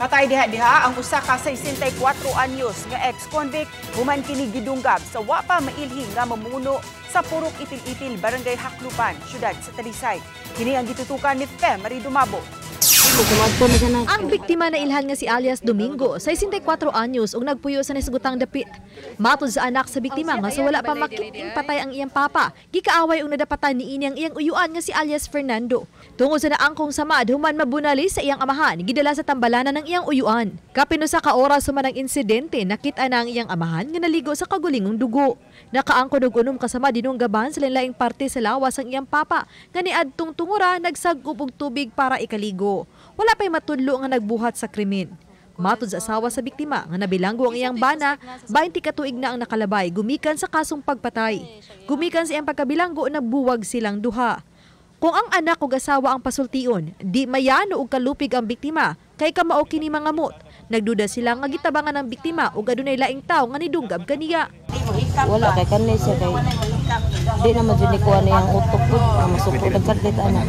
Patay diha-diha ang usa ka 64 anyos nga ex-convict human kini gidunggab sa wa pa mailhi nga mamumuno sa Purok Ipil-Ipil, Barangay Haklupan, syudad sa Talisay. Kini ang gitutukan ni Fe Marie Dumabo. Ang biktima na ilhan nga si alias Domingo, 64 anyos, ug nagpuyo sa nasugutang dapit. Matod sa anak sa biktima nga sa wala pa makit-ing patay ang iyang papa, gikaaway og nadapatan niini ang iyang uyuan nga si alias Fernando. Tungod sa naangkong samad human mabunali sa iyang amahan, gidala sa tambalanan ng iyang uyuan. Kapin usa ka oras human ang insidente, nakita na ang iyang amahan nga naligo sa kagulingong dugo. Nakaangkon og 6 ka samad dinunggaban sa laing parte sa lawas ang iyang papa nga niadtong tungura nagsag-ob og tubig para ikaligo. Wala pa'y matudlo nga nagbuhat sa krimen. Matod sa asawa sa biktima nga nabilanggo ang iyang bana, 20 ka tuig na ang nakalabay gumikan sa kasong pagpatay. Gumikan sa iyang pagkabilanggo, nabuwag silang duha. Kung ang anak ug asawa ang pasultion, di mayano og kalupig ang biktima kay kamao kini mangamot. Nagduda sila nga gitabangan ang biktima ug adunay laing tawo nga nidunggab kaniya. Wala kay kanay siya kay di naman jud ni kuha niyang utok pud, masuko nagkardit ana.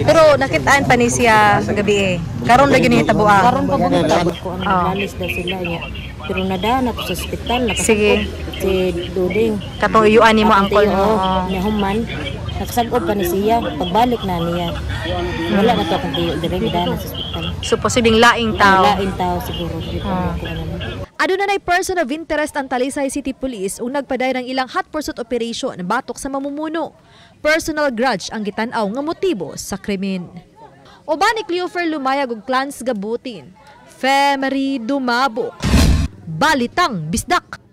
Pero nakitaan pa ni siya gabi eh. Karon lagi ni tabo. Karon pa gud ko ano, lalis daw sila niya. Pero nadana to sa ospital nakasakop Sige. si Duding. Katong uyuan nimo Akong angkol tiyo, mo. Niya human nakasag-ob pa ni siya pagbalik na niya. Wala na to akong tiyo dire, gidana sa ospital. So posibleng laing Lain tao siguro di pa ko ano. Aduna nay person of interest ang Talisay City Police ug nagpadayon ang ilang hot pursuit operation batok sa mamumuno. Personal grudge ang gitan-aw nga motibo sa krimen. Uban ni Cleofer Lumayag ug Clans Gabutin. Femery Dumabok. Balitang Bisdak.